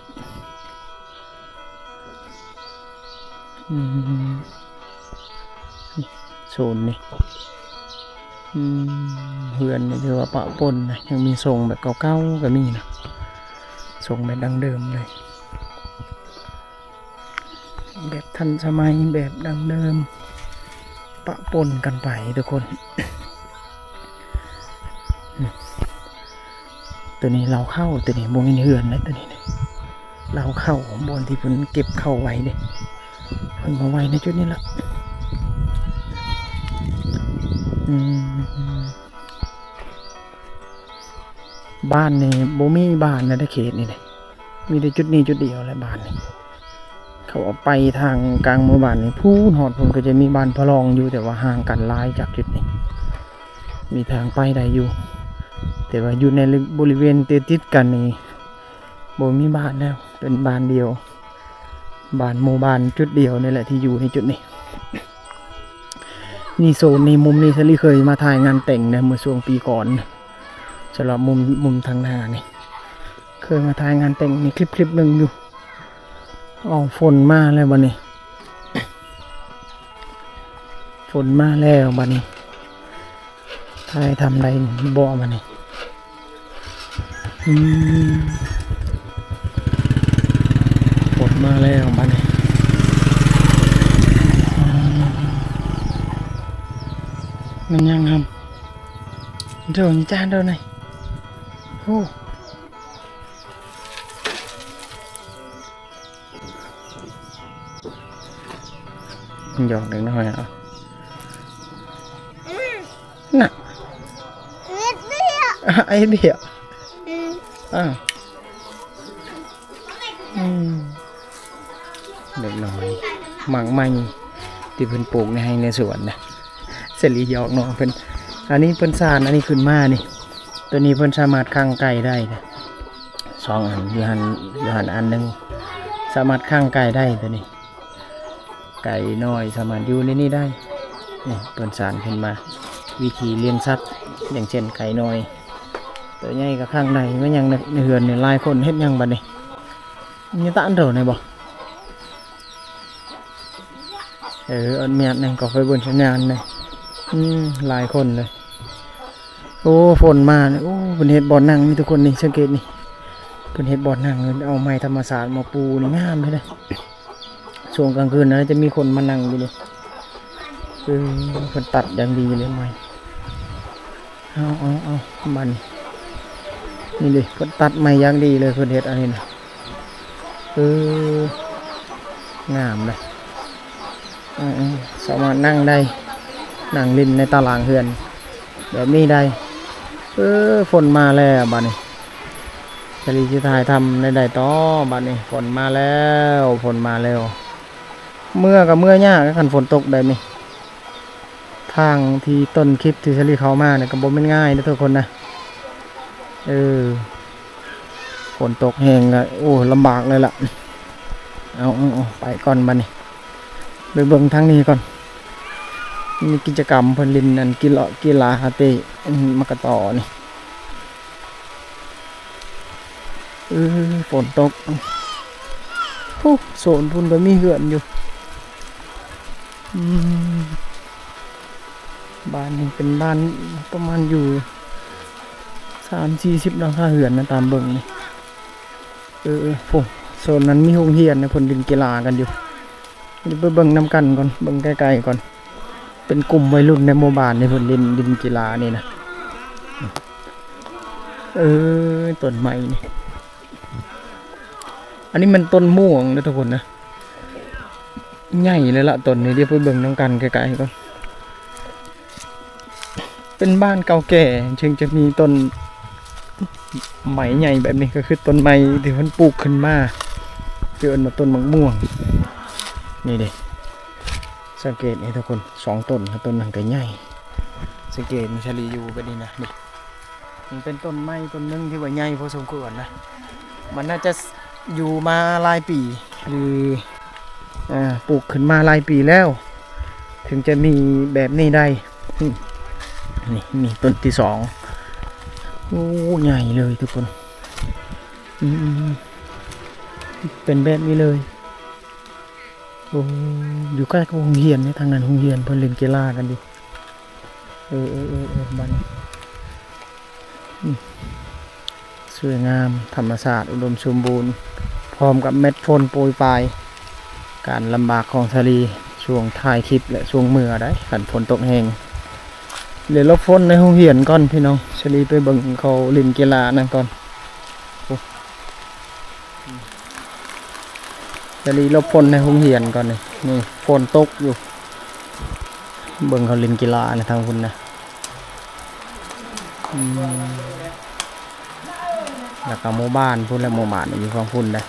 ອືມ ໂຊນນີ້ ອືມ ເຮືອນນີ້ຖືວ່າປະປົນນະ ຍັງມີຊົງແບບເກົ່າໆກໍມີນະ ຊົງແບບດັ້ງເດີມເລີຍ ແບບທັນສະໄໝ ແບບດັ້ງເດີມ ປະປົນກັນໄປທຸກຄົນ. ໂຕນີ້ເລົ້າເຂົ້າ ໂຕນີ້ບໍ່ແມ່ນເຮືອນແລ້ວ ໂຕນີ້ເລົ້າເຂົ້າ ບ່ອນທີ່ເພິ່ນເກັບເຂົ້າໄວ້ເດ້ ເພິ່ນມາໄວ້ໃນຈຸດນີ້ລະ. ອືມ ບ້ານນີ້ບໍ່ມີບ້ານໃນເຂດນີ້ເດ້ ມີແຕ່ຈຸດນີ້ຈຸດດຽວແຫຼະ ບ້ານນີ້. ເຂົາອອກໄປທາງກາງໝູ່ບ້ານນີ້ ພຸ້ນຮອດພຸ້ນກໍຈະມີບ້ານພະລອງຢູ່ ແຕ່ວ່າຫ່າງກັນຫຼາຍຈາກຈຸດນີ້ ມີທາງໄປໄດ້ຢູ່ ແຕ່ວ່າຢູ່ໃນບໍລິເວນຕິດໆກັນນີ້ ບໍ່ມີບ້ານແລ້ວ ເປັນບ້ານດຽວ ບ້ານໝູ່ບ້ານຈຸດດຽວນີ້ແຫຼະທີ່ຢູ່ໃນຈຸດນີ້. ນີ້ໂຊນນີ້ ມຸມນີ້ ສາລີເຄີຍມາຖ່າຍງານແຕ່ງນະ ເມື່ອຊ່ວງປີກ່ອນ ສຳລັບມຸມ ມຸມທາງໜ້ານີ້ ເຄີຍມາຖ່າຍງານແຕ່ງໃນຄລິບ ຄລິບໜຶ່ງຢູ່. ເອົາ ຝົນມາແລ້ວບັດນີ້ ຝົນມາແລ້ວບັດນີ້ ຖ່າຍທຳໄດ້ບໍ່ບັດນີ້? ອືມ ຝົນມາແລ້ວບັດນີ້. ອືມ ແມ່ນຫຍັງຫຳ? ໂດນຈານໂດນໄດ໋. ໂອ້ ຢອກເດັກນ້ອຍເອົາ ອືມ ນະ ເຮັດວຽກ ເຮັດວຽກ ອືມ ອ່າ ອືມ ເດັກນ້ອຍໝາກໄມ້ທີ່ເພິ່ນປູກໃນໄຮ່ໃນສວນນະ. ສາລີຫຍອກນ້ອງເພິ່ນ ອັນນີ້ເພິ່ນສານອັນນີ້ຂຶ້ນມານີ້ ໂຕນີ້ເພິ່ນສາມາດຂັງໄກ່ໄດ້ນະ ສອງອັນ ຢູ່ຫັ້ນ ຢູ່ຫັ້ນອັນໜຶ່ງ ສາມາດຂັງໄກ່ໄດ້ໂຕນີ້ ໄກ່ນ້ອຍສາມາດຢູ່ໃນນີ້ໄດ້. ນີ້ເພິ່ນສານຂຶ້ນມາ ວິທີລ້ຽງສັດ ຢ່າງເຊັ່ນໄກ່ນ້ອຍ ໂຕໃຫຍ່ກໍຂັງໄດ້. ແມ່ນຫຍັງໃນເຮືອນນີ້ຫຼາຍຄົນເຮັດຫຍັງບັດນີ້? ມີຕາອັນໂດນີ້ບໍ່? ເອີ ອັນເມຍນັ້ນກໍໄປເບິ່ງສັນຍານເດ້. ອືມ ຫຼາຍຄົນເລີຍ. ໂອ້ ຝົນມານີ້ ໂອ້ ເພິ່ນເຮັດບ່ອນນັ່ງນີ້ທຸກຄົນນີ້ ສັງເກດນີ້ ເພິ່ນເຮັດບ່ອນນັ່ງ ເພິ່ນເອົາໄມ້ທຳມະຊາດມາປູນີ້ ງາມເດ້. ຊ່ວງກາງຄືນນະ ຈະມີຄົນມານັ່ງຢູ່ນີ້. ເອີ ເພິ່ນຕັດຢ່າງດີເລີຍໄມ້. ເອົາ ເອົາ ເອົາ ບາດນີ້ ນີ້ເດ້ ເພິ່ນຕັດໄມ້ຢ່າງດີເລີຍ ເພິ່ນເຮັດອັນນີ້ນະ. ເອີ ງາມເດ້. ເອີ ເອີ ສາມາດນັ່ງໄດ້ ນັ່ງຫຼິ້ນໃນຕາລາງເຮືອນແບບນີ້ໄດ້. ເອີ ຝົນມາແລ້ວບາດນີ້ ສາລີຊິຖ່າຍທຳແນວໃດຕໍ່ບາດນີ້? ຝົນມາແລ້ວ ຝົນມາແລ້ວ. ເມືອກໍເມືອຍາກ ຄັນຝົນຕົກແບບນີ້. ທາງທີ່ຕົ້ນຄລິບທີ່ສາລີເຂົ້າມານີ້ກໍບໍ່ແມ່ນງ່າຍເດ້ທຸກຄົນນະ. ເອີ ຝົນຕົກແຮງກໍ ໂອ້ ລຳບາກເລີຍລະ. ເອົາ ເອົາ ເອົາ ໄປກ່ອນບາດນີ້ ໄປເບິ່ງທາງນີ້ກ່ອນ. ມີກິດຈະກຳເພິ່ນຫຼິ້ນອັນກິລາ ກິລາເຕະ ອັນໝາກກະຕໍນີ້. ເອີ ຝົນຕົກ ພຸ້ນ ໂຊນພຸ້ນກໍມີເຮືອນຢູ່. ອືມ ບ້ານນີ້ເປັນບ້ານປະມານຢູ່ສາມສີ່ສິບຫຼັງຄາເຮືອນນະ ຕາມເບິ່ງນີ້. ເອີ ເອີ ພຸ້ນ ໂຊນນັ້ນມີໂຮງຮຽນນະ ເພິ່ນຫຼິ້ນກິລາກັນຢູ່. ດຽວໄປເບິ່ງນຳກັນກ່ອນ ເບິ່ງໃກ້ໆກ່ອນ. ເປັນກຸ່ມໄວລຸ້ນໃນໝູ່ບ້ານນີ້ ເພິ່ນຫຼິ້ນ ຫຼິ້ນກິລານີ້ນະ. ເອີ ຕົ້ນໄມ້ນີ້ ອັນນີ້ມັນຕົ້ນມ່ວງເດ້ທຸກຄົນນະ ໃຫຍ່ເລີຍລະຕົ້ນນີ້. ດຽວໄປເບິ່ງນຳກັນໃກ້ໆກ່ອນ. ເປັນບ້ານເກົ່າແກ່ ເຖິງຈະມີຕົ້ນໄມ້ໃຫຍ່ແບບນີ້ ກໍຄືຕົ້ນໄມ້ທີ່ເພິ່ນປູກຂຶ້ນມາ ທີ່ເອີ້ນວ່າຕົ້ນໝາກມ່ວງນີ້ເດ້. ສັງເກດນີ້ທຸກຄົນ ສອງຕົ້ນ ແລະ ຕົ້ນນັ້ນກໍໃຫຍ່. ສັງເກດມີສາລີຢູ່ແບບນີ້ນະ ນີ້ ມັນເປັນຕົ້ນໄມ້ຕົ້ນໜຶ່ງທີ່ວ່າໃຫຍ່ພໍສົມຄວນນະ. ມັນໜ້າຈະຢູ່ມາຫຼາຍປີ ຫຼື ເອີ ປູກຂຶ້ນມາຫຼາຍປີແລ້ວ ເຖິງຈະມີແບບນີ້ໄດ້. ນີ້ ນີ້ ນີ້ ຕົ້ນທີສອງ. ໂອ້ ໃຫຍ່ເລີຍທຸກຄົນ. ອືມ ເປັນແບບນີ້ເລີຍ. ໂອ້ ຢູ່ໃກ້ກັບໂຮງຮຽນເດ້ ທາງນັ້ນໂຮງຮຽນ ເພິ່ນຫຼິ້ນກິລາກັນຢູ່. ເອີ ເອີ ເອີ ເອີ ບ້ານນີ້ ອືມ ສວຍງາມ ທຳມະຊາດອຸດົມສົມບູນ ພ້ອມກັບເມັດຝົນໂປຍປາຍ. ການລຳບາກຂອງສາລີຊ່ວງຖ່າຍຄລິບ ແລະ ຊ່ວງເມືອໄດ໋ ຄັນຝົນຕົກແຮງ. ດຽວຫຼົບຝົນໃນໂຮງຮຽນກ່ອນພີ່ນ້ອງ, ສາລີໄປເບິ່ງເຂົາຫຼິ້ນກິລານັ້ນກ່ອນ. ໂອ້ ສາລີຫຼົບຝົນໃນໂຮງຮຽນກ່ອນນີ້. ນີ້ຝົນຕົກຢູ່. ເບິ່ງເຂົາຫຼິ້ນກິລານະ ທາງພຸ້ນນະ. ອືມ ແລ້ວກໍໝູ່ບ້ານພຸ້ນແຫຼະ, ໝູ່ບ້ານຢູ່ຝັ່ງພຸ້ນເດ້.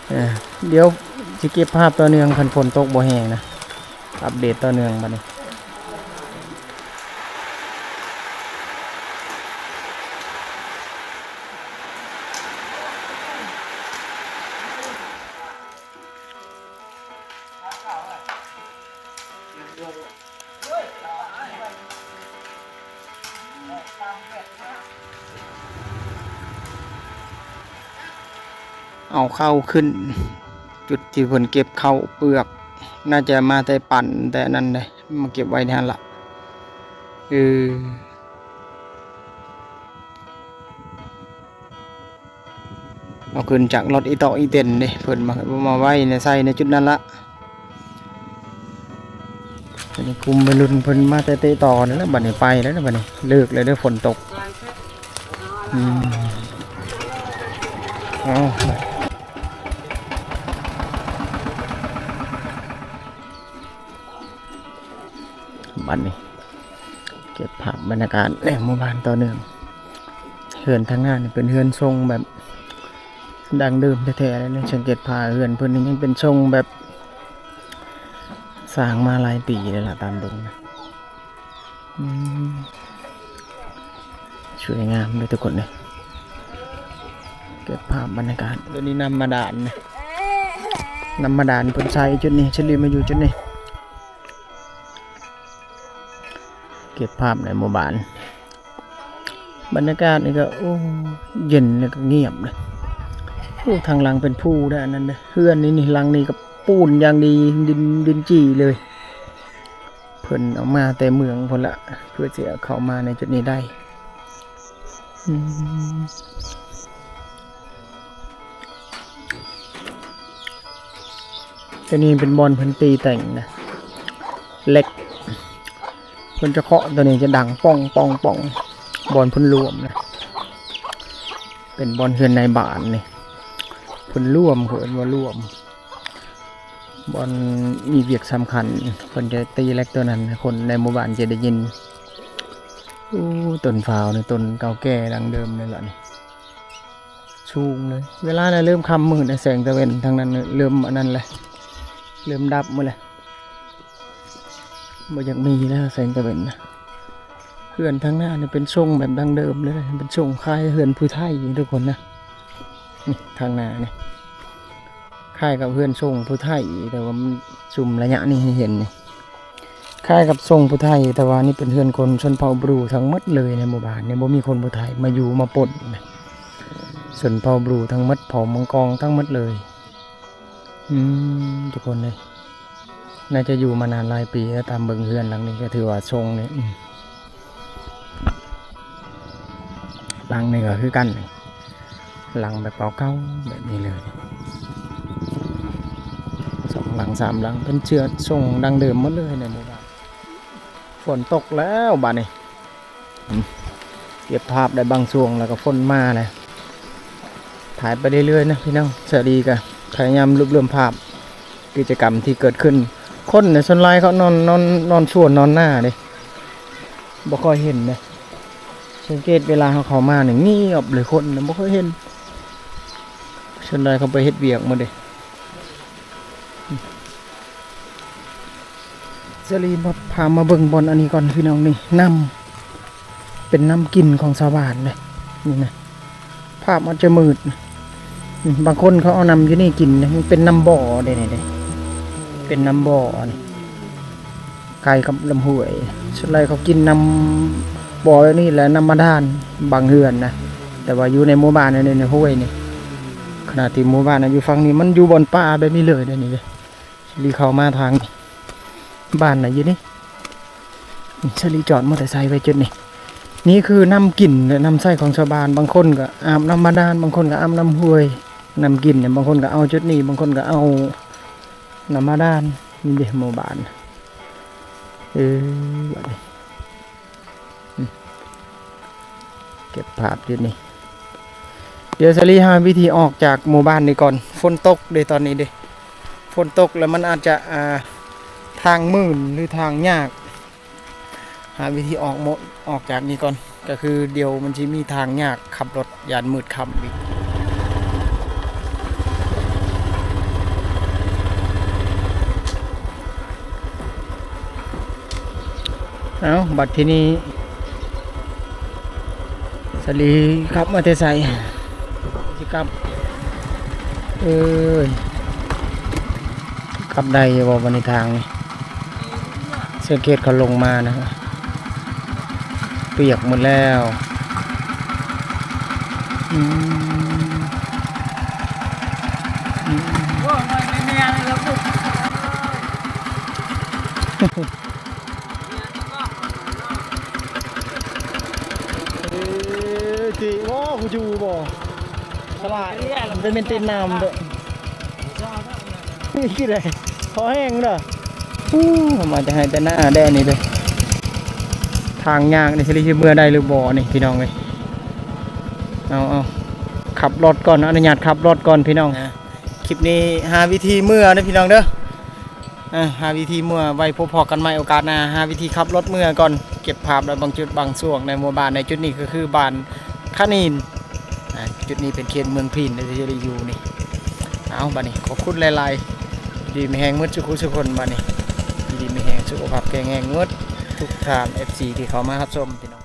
ເອີ ດຽວຊິເກັບພາບຕໍ່ເນື່ອງ ຄັນຝົນຕົກບໍ່ແຮງນະ. ອັບເດດຕໍ່ເນື່ອງບັດນີ້. ເອົາເຂົ້າຂຶ້ນ ຈຸດທີ່ເພິ່ນເກັບເຂົ້າເປືອກ ໜ້າຈະມາແຕ່ປັ່ນແຕ່ນັ້ນເດ້ ມາເກັບໄວ້ໃນຫັ້ນລະ. ເອີ ເອົາຂຶ້ນຈາກລົດອີ່ຕໍ່ອີ່ເຕັນເດ້ ເພິ່ນມາ ມາໄວ້ໃນ ໃສ່ໃນຈຸດນັ້ນລະ. ອັນນີ້ກຸ່ມໄວລຸ້ນເພິ່ນມາແຕ່ເຕະຕໍ່ນີ້ແຫຼະ ບັດນີ້ໄປແລ້ວ ບັດນີ້ເລີກແລ້ວເດີ ຝົນຕົກ. ອືມ ເອົາ ບັດນີ້ເກັບພາບບັນຍາກາດໃນໝູ່ບ້ານຕໍ່ເນື່ອງ. ເຮືອນທາງໜ້ານີ້ເປັນເຮືອນຊົງແບບ ດັ້ງເດີມແທ້ໆເລີຍ. ສັງເກດຝາເຮືອນເພິ່ນນີ້ຍັງເປັນຊົງແບບສ້າງມາຫຼາຍປີແລ້ວລະ ຕາມເບິ່ງນະ. ອືມ ສວຍງາມເດີທຸກຄົນເດີ. ເກັບພາບບັນຍາກາດ. ໂຕນີ້ນ້ຳບາດານນະ, ນ້ຳບາດານເພິ່ນໃຊ້ຈຸດນີ້, ສາລີມາຢູ່ຈຸດນີ້. ເກັບພາບໃນໝູ່ບ້ານ. ບັນຍາກາດນີ້ກໍ ໂອ້ ເຢັນແລ້ວກໍງຽບເດ້. ໂອ້ ທາງຫຼັງເປັນພູເດ້ ອັນນັ້ນເດ້. ເຮືອນນີ້ນີ້ ຫຼັງນີ້ກໍປູນຢ່າງດີ ດິນ ດິນຈີ່ເລີຍ. ເພິ່ນເອົາມາແຕ່ເມືອງພຸ້ນລະ ເພື່ອຊິເອົາເຂົ້າມາໃນຈຸດນີ້ໄດ້. ອືມ ຕົວນີ້ເປັນບ່ອນເພິ່ນຕີແຕ່ງນະ ເຫຼັກ ເພິ່ນຈະເຄາະ ຕົວນີ້ຈະດັງປ້ອງ ປ້ອງ ປ້ອງ ບ່ອນເພິ່ນລວມນະ. ເປັນບ່ອນເຮືອນນາຍບ້ານນີ້ ເພິ່ນລວມ ເຂົາເອີ້ນວ່າລວມ. ບ່ອນມີວຽກສຳຄັນ ເພິ່ນຈະຕີເຫຼັກຕົວນັ້ນ ໃຫ້ຄົນໃນໝູ່ບ້ານຈະໄດ້ຍິນ. ໂອ້ ຕົ້ນພ້າວນີ້ ຕົ້ນເກົ່າແກ່ດັ້ງເດີມເລີຍລະນີ້ ສູງເລີຍ. ເວລານະເລີ່ມຄ່ຳມືດ ແສງຕາເວັນທາງນັ້ນເລີ່ມອັນນັ້ນແຫຼະ ເລີ່ມດັບໝົດແຫຼະ. ບໍ່ຢາກມີແລ້ວແສງຕາເວັນນະ. ເຮືອນທາງໜ້ານີ້ເປັນຊົງແບບດັ້ງເດີມເລີຍນະ, ເປັນຊົງຄ້າຍເຮືອນຜູ້ໄທທຸກຄົນນະ. ນີ້ທາງໜ້ານີ້ຄ້າຍກັບເຮືອນຊົງຜູ້ໄທ ແຕ່ວ່າມັນຊຸມໄລຍະນີ້ໃຫ້ເຫັນນີ້ ຄ້າຍກັບຊົງຜູ້ໄທ ແຕ່ວ່ານີ້ເປັນເຮືອນຄົນຊົນເຜົ່າບຣູທັງໝົດເລີຍໃນໝູ່ບ້ານນີ້. ບໍ່ມີຄົນຜູ້ໄທມາຢູ່ມາປົນນະ, ຊົນເຜົ່າບຣູທັງໝົດ, ເຜົ່າມັງກອງທັງໝົດເລີຍ. ອືມ ທຸກຄົນເອີຍ ໜ້າຈະຢູ່ມານານຫຼາຍປີແລ້ວ. ຕາມເບິ່ງເຮືອນຫຼັງນີ້ກໍຖືວ່າຊົງນີ້ ອືມ ຫຼັງນີ້ກໍຄືກັນ ຫຼັງແບບເກົ່າໆແບບນີ້ເລີຍ ສອງຫຼັງສາມຫຼັງ ເປັນເຊື້ອຊົງດັ້ງເດີມໝົດເລີຍໃນໝູ່ບ້ານ. ຝົນຕົກແລ້ວບາດນີ້. ອືມ ເກັບພາບໄດ້ບາງຊ່ວງ ແລ້ວກໍຝົນມາແລ້ວ. ຖ່າຍໄປເລື້ອຍໆນະພີ່ນ້ອງ, ສາລີກໍພະຍາຍາມລວບລວມພາບກິດຈະກຳທີ່ເກີດຂຶ້ນ. ຄົນນີ້ສ່ວນຫຼາຍເຂົານອນ ນອນ ນອນສວນນອນນາເດ້, ບໍ່ຄ່ອຍເຫັນເດ້. ສັງເກດເວລາເຮົາເຂົ້າມານີ້ງຽບເລີຍ, ຄົນນະບໍ່ຄ່ອຍເຫັນ, ສ່ວນຫຼາຍເຂົາໄປເຮັດວຽກໝົດເດ້. ສາລີມາ ພາມາເບິ່ງບ່ອນອັນນີ້ກ່ອນພີ່ນ້ອງ. ນີ້ນ້ຳ ເປັນນ້ຳກິນຂອງຊາວບ້ານເດ້ ນີ້ນະ. ພາບອາດຈະມືດ ບາງຄົນເຂົາເອົານ້ຳຢູ່ນີ້ກິນເດ້, ມັນເປັນນ້ຳບໍ່ເດ້ ນີ້ເດ້ ເປັນນ້ຳບໍ່ນີ້ ໃກ້ກັບລຳຫ້ວຍ. ສ່ວນຫຼາຍເຂົາກິນນ້ຳ ບໍ່ແບບນີ້ແຫຼະ ນ້ຳບາດານບາງເຮືອນນະ ແຕ່ວ່າຢູ່ໃນໝູ່ບ້ານອັນນີ້ ໃນຫ້ວຍນີ້ ຂະນະທີ່ໝູ່ບ້ານຢູ່ຝັ່ງນີ້ ມັນຢູ່ບ່ອນປ່າແບບນີ້ເລີຍເດ້ນີ້ເດ້. ສາລີເຂົ້າມາທາງນີ້ ບ້ານນະຢູ່ນີ້ ສາລີຈອດມໍເຕີໄຊໄວ້ຈຸດນີ້. ນີ້ຄືນ້ຳກິນ ແລະ ນ້ຳໃຊ້ຂອງຊາວບ້ານ. ບາງຄົນກໍອາບນ້ຳບາດານ, ບາງຄົນກໍອາບນ້ຳຫ້ວຍ. ນ້ຳກິນນີ້ ບາງຄົນກໍເອົາຈຸດນີ້, ບາງຄົນກໍເອົານ້ຳບາດານ. ນີ້ເດ້ໝູ່ບ້ານ. ເອີ ບາດນີ້ ອືມ ເກັບພາບຢູ່ນີ້. ດຽວສາລີຫາວິທີອອກຈາກໝູ່ບ້ານນີ້ກ່ອນ. ຝົນຕົກເດ້ຕອນນີ້ເດ້. ຝົນຕົກແລ້ວມັນອາດຈະ ອ່າ ທາງມື່ນ ຫຼື ທາງຍາກ. ຫາວິທີອອກໝົດ ອອກຈາກນີ້ກ່ອນ. ກໍຄືດຽວມັນຊິມີທາງຍາກຂັບລົດ ຢ້ານມືດຄ່ຳອີກ. ເອົ້າ ບັດທີນີ້ ສາລີຂັບມາແຕ່ໃສ? ຊິກັບ ເອີຍ ກັບໄດ້ຢູ່ບໍ່ບັດນີ້ທາງນີ້? ສັງເກດເຂົາລົງມານະ ປຽກໝົດແລ້ວ. ອືມ ອືມ ໂອ້ຍ ມັນແມ່ນແລ້ວ ເອີ ຕິ ໂອ້ ກູຢູ່ບໍ່? ສະຫຼາດ ເປັນເມັນຕິດນ້ຳເດີ້. ນີ້ຄືໃດ ຄໍແຫ້ງເດີ້. ອູ້ ມາແຕ່ໄຮ່ແຕ່ນາແດ່ນີ້ເດີ້. ທາງຍາກນີ້ ສາລີຊິເມືອໄດ້ຫຼືບໍ່ນີ້ ພີ່ນ້ອງເອີຍ. ເອົາ ເອົາ ຂັບລົດກ່ອນ ອະນຸຍາດຂັບລົດກ່ອນ ພີ່ນ້ອງ. ຄລິບນີ້ຫາວິທີເມືອເດີ້ ພີ່ນ້ອງເດີ້. ເອີ ຫາວິທີເມືອ ໄວ້ພົບພໍ້ກັນໃໝ່ໂອກາດໜ້າ. ຫາວິທີຂັບລົດເມືອກ່ອນ ເກັບພາບໄວ້ບາງຈຸດບາງຊ່ວງໃນໝູ່ບ້ານ. ໃນຈຸດນີ້ກໍຄືບ້ານຂະນິນ. ອ່າ ຈຸດນີ້ເປັນເຂດເມືອງພີນ ທີ່ສາລີຢູ່ນີ້. ເອົາ ບັດນີ້ຂອບຄຸນຫຼາຍໆ ຢູ່ດີມີແຮງໝົດສູ່ຄູ່ສູ່ຄົນ. ບັດນີ້ຢູ່ດີມີແຮງ ສຸຂະພາບແຂງແຮງໝົດທຸກທ່ານ ເອັຟຊີ ທີ່ເຂົ້າມາຮັບຊົມ ພີ່ນ້ອງ.